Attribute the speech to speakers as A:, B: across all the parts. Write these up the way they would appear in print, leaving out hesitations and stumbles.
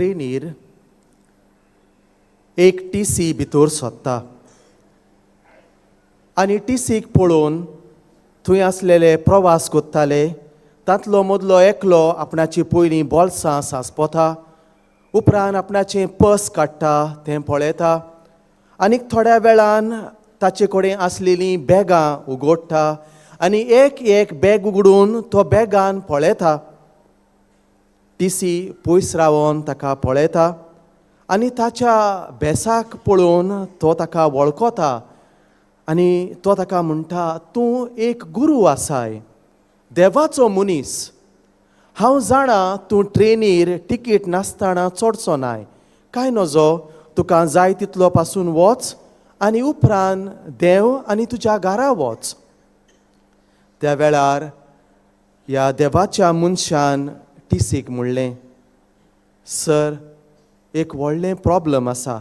A: ट्रेनीर एक टीसी भितर सोदता आनी टीसीक पळोवन थंय आसलेले प्रवास कोत्ताले. तांतलो मदलो एकलो आपणाची पयलीं बोल्सां सांसपोता, उपरांत आपणाचें पर्स काडटा, तें पळयता आनीक थोड्या वेळान ताचे कडेन आसलेलीं बॅगां उगडटा आनी एक एक बॅग उगडून तो बॅगान पळयता. टीसी पयस रावन ताका पळयता आनी ताच्या बेसाक पळोवन तो ताका वळखता आनी तो ताका म्हणटा, तूं एक गुरू आसाय, देवाचो मनीस. हांव जाणा तूं ट्रेनीर तिकीट नासतना चडचो नाय, कांय नजो, तुका जाय तितलो पासून वच आनी उपरांत देंव आनी तुज्या घरा वच. त्या वेळार ह्या देवाच्या मनशान टीसीक म्हणलें, सर, एक व्हडलें प्रॉब्लम आसा.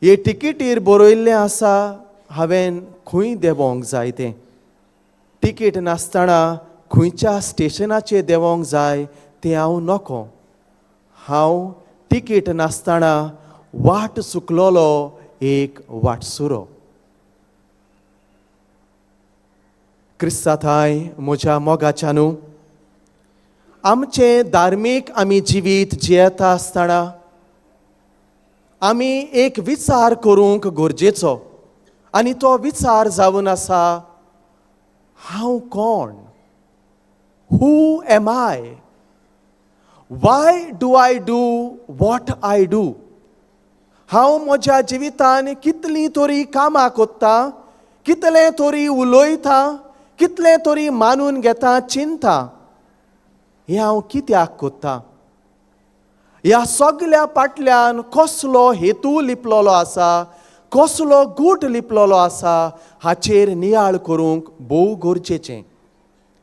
A: हे तिकेटीर बरयल्लें आसा हांवें खंय देंवोंक जाय तें. तिकेट नासतना खंयच्या स्टेशनाचेर देंवोंक जाय तें हांव नको. हांव तिकेट नासतना वाट चुकलोलो एक वाटसुरो. क्रिस्ता थांय म्हज्या मोगाच्या न्हू, आमचें धार्मीक आमी जिवीत जियेता आसतना आमी एक विचार करूंक गरजेचो आनी तो विचार जावन आसा, हांव कोण? Who am I? Why do I do what I do? हांव म्हज्या जिवितान कितलीं तरी कामां कोत्ता, कितलें तरी उलयता, कितलें तरी मानून घेता, चिंता, हें हांव कित्याक कोत्ता? ह्या सगल्या फाटल्यान कसलो हेतू लिपलोलो आसा, कसलो गूट लिपलोलो आसा, हाचेर नियाळ करूंक भोव गरजेचें.